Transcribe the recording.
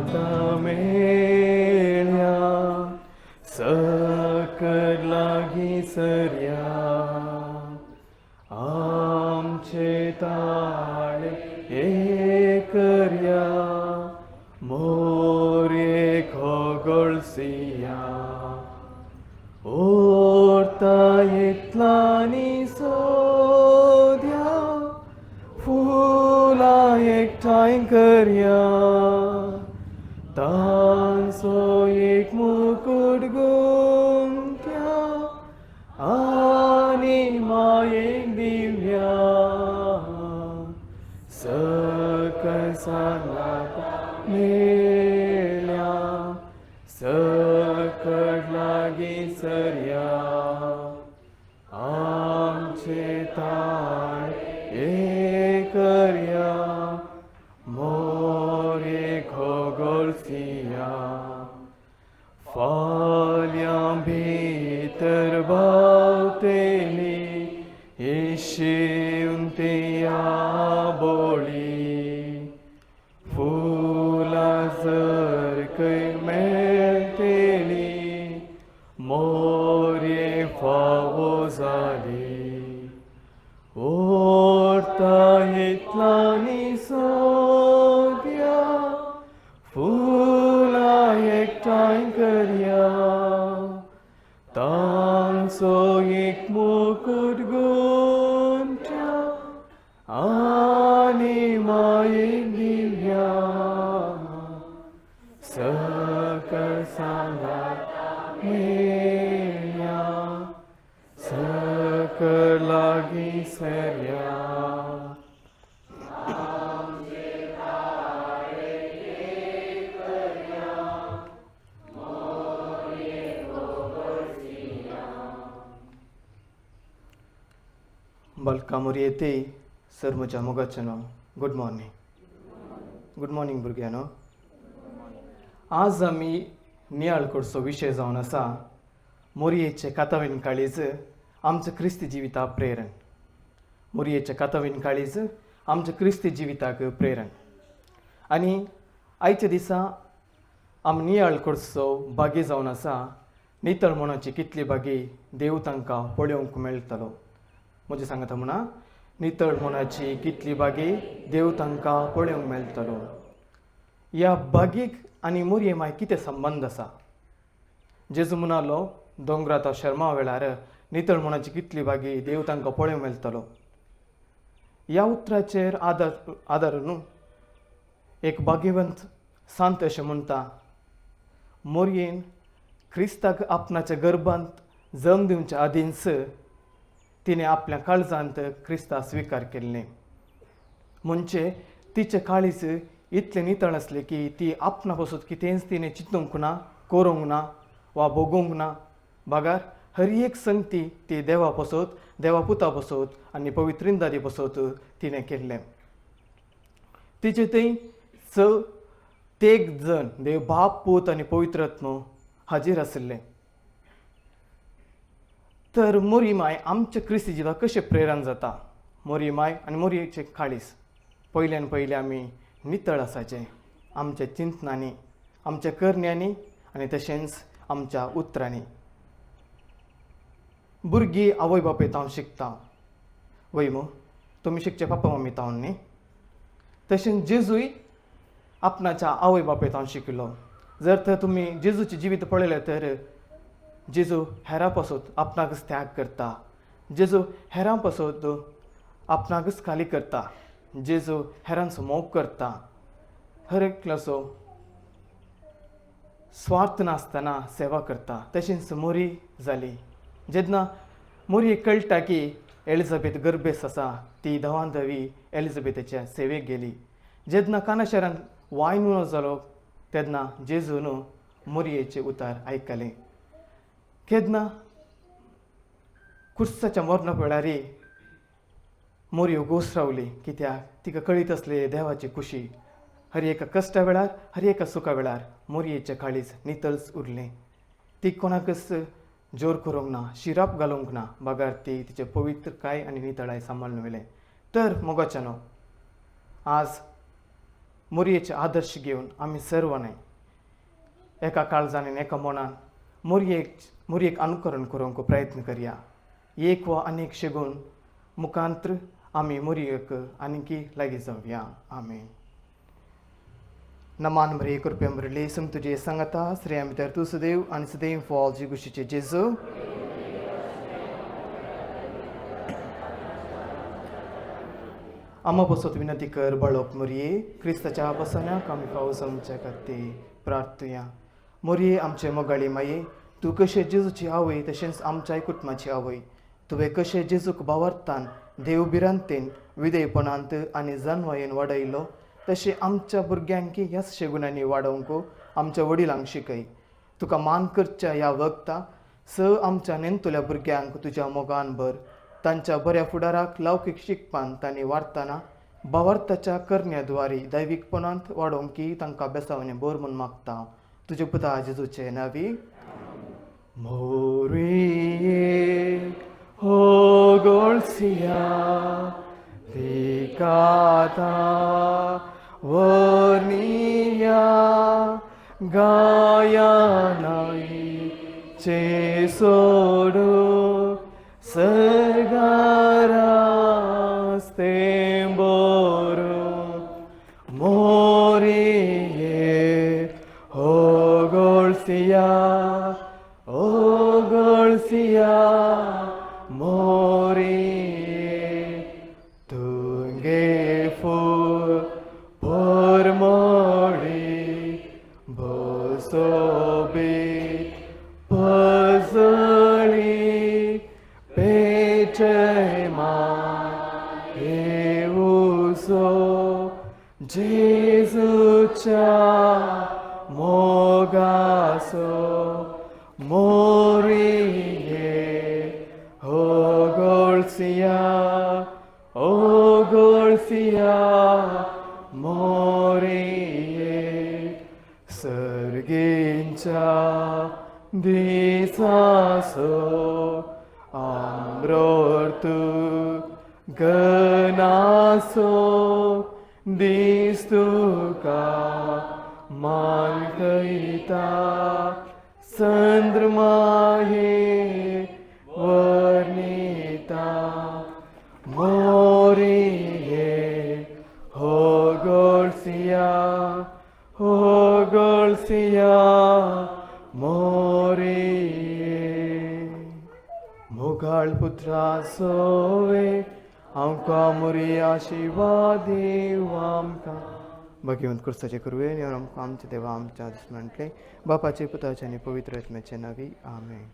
सांगाता मेळ्या सकर लागीं सरया आमचे ताळे एकर्या मोरे खोगोळसिया ओरता इतलानी सोद्या फुलां एकठांय करया तांचो एक मुकूट गुंत्या आनी मायेक दिव्या सकल सांगाता मेळ्या सकट लागीं सरया आमचे ताळ एकर्या मोरे खोगोळसिया फाल्यां भितर भावतेली येशिवंतिया बोळी फुलां जर खंय मेळटेली मोरे फावो जाली ओरता इतलानी सोद्या फुलां एकठांय करया तांचो एक मुकूट गुंत्या आनी मायेक दिव्या सकल सांगाता मेळ्या सकल लागीं सरया. बलका मोरयेते सर म्हज्या मोगाचें गुड मॉर्निंग. गुड मॉर्निंग भुरग्यांनो. आज आमी नियाळ करचो विशय जावन आसा मोरयेचें कातावीन काळीज आमच्या क्रिस्ती जिविताक प्रेरण. मोरयेचें कातावीन काळीज आमच्या क्रिस्ती जिविताक प्रेरण. आनी आयच्या दिसा आमी नियाळ करचो बागी जावन आसा नितळ मनाची कितली बागी देव तांकां पळोवंक मेळटलो. म्हजें सांगता म्हणा नितळ मनाची कितली बागी देव तांकां पळोवंक मेळटलो. ह्या बागीक आनी मोरये माय कितें संबंद आसा? जेजू म्हणालो दोंगरात शर्मा वेळार नितळ मनाची कितली बागी देव तांकां पळोवंक मेळटलो. ह्या उतराचेर आदार आदारून एक भाग्यवंत सांत अशें म्हणटा मोरयेन क्रिस्ताक आपणाच्या गर्भांत जम दिवच्या आदींच तिणें आपल्या काळजांत क्रिस्ता स्विकार केल्लें. म्हणजे तिचें काळीज इतलें नितळ आसलें की ती आपणा पासून कितेंच तिणें चिंतूंक ना, करूंक ना वा भोगूंक ना, बगर हर एक संगती ती देवा पासत, देवा पुता पासत आनी पवित्रिंदादी पासत तिणें केल्लें. तिचे थंय स तेग जण देव बाप पूत आनी पवित्रत्म हाजीर आशिल्ले. तर मोरी माय आमच्या क्रिस्ती जिविताक कशें प्रेरण जाता? मोरी माय आनी मोरयेचें काळीज पयल्यान पयलीं आमी नितळ आसाचें आमच्या चिंतनांनी, आमच्या करण्यांनी आनी तशेंच आमच्या उतरांनी. भुरगीं आवय बापूय तावन शिकता वय मू? तुमी शिकचे पापा मम्मी तावन न्ही? तशेंच जेजूय आपणाच्या आवय बापूय तावन शिकिल्लो. जर तर तुमी जेजूचें जिवीत पळयलें तर जेजू हेरां पासत आपणाकच त्याग करता, जेजू हेरां पासत आपणाकच खाली करता, जेजू हेरांचो मोग करता, हर एकल्याचो स्वार्थ नासतना सेवा करता. तशेंच मोरी जाली. जेन्ना मोरयेक कळटा की एलिझाबेथ गर्भेस्त आसा ती धांवान धांवी एलिझाबेथाच्या सेवेक गेली. जेन्ना काना शहरांत वायन उणो जालो तेन्ना जेजून मोरयेचें उतार आयकलें. केन्ना कुर्साच्या मरणा वेळार मोरयो गोस रावली कित्याक तिका कळीत आसली देवाची खुशी. हर एका कश्टा वेळार हर एका सुखा वेळार मोरयेचें काळीज नितळच उरलें. ती कोणाकच जोर करूंक ना, शिराप घालूंक ना, बगर ती तिचे पवित्रकाय आनी नितळाय सांबाळून व्हेलें. तर मोगाच्यानो आज मोरयेचे आदर्श घेवन आमी सर्वांनी एका काळजान आनी एका मनान मोरयेक मोरयेक अनुकरण करूंक प्रयत्न करया. एक वा अनेक शेगून मुखांत्र आमी मोरयेक आनीकी लागीं जावया. आमेन. नमान मरे कृपे मुरली सम तुजे सांगता श्रेया भितर तूं सदैव आनी सदैव फॉल जी गुशीचे जेजू. आमा पसत विनंती कर बाळोप मोरये क्रिस्ताच्या बसनाक आमी फावो जावच्या खातीर प्रार्थुया. मोरये आमचे मोगाळी माये, तूं कशें जेजूची आवय तशेंच आमच्याय कुटुंबाची आवय. तुवें कशें जेजूक भावार्थान देव भिरांतेन विधेयपणांत आनी जानवायेन वाडयलो तशें आमच्या भुरग्यांक ह्याच शेगुणांनी वाडोवंक आमच्या वडिलांक शिकय. तुका मान करच्या ह्या वखता स आमच्या नेंतुल्या भुरग्यांक तुज्या मोगान भर. तांच्या बऱ्या फुडाराक लौकीक शिकपान तांणी वाडटना भावार्थाच्या करण्या द्वारे दैवीकपणांत वाडोवंक की तांकां बेसावणे भर म्हूण मागता तुजे पुता जेजूचे नावी. मोरिये होगोळसिया दिकाता वर्निया गायनाई चे सोडू सर्गारास्ते बोरू. मोरिये होगोळसिया होगोळसिया मोरिये तुंगे फूल परमोडी बसोबीत पजळी पेचयमा येवसो जेजूच्या मोगासो. मोरिये होगोळसिया होगोळसिया मोरिये सर्गींच्या दिसासो आम्रोर्तु गनासो दीस तुका मानकयता चंद्रमाहे वर्णिता. मोरिये होगोळसिया होगोळसिया मोरिये. मोगाळ पुत्रा सोवे आमकां मोरया शिवा देव आमकां भगवंत क्रिस्ताचे कृपेन आमकां आमच्या देवा आमच्या दुस्मानांतले बापाचे पुताचे आनी पवित्र आत्म्याचे नावी. आमेन.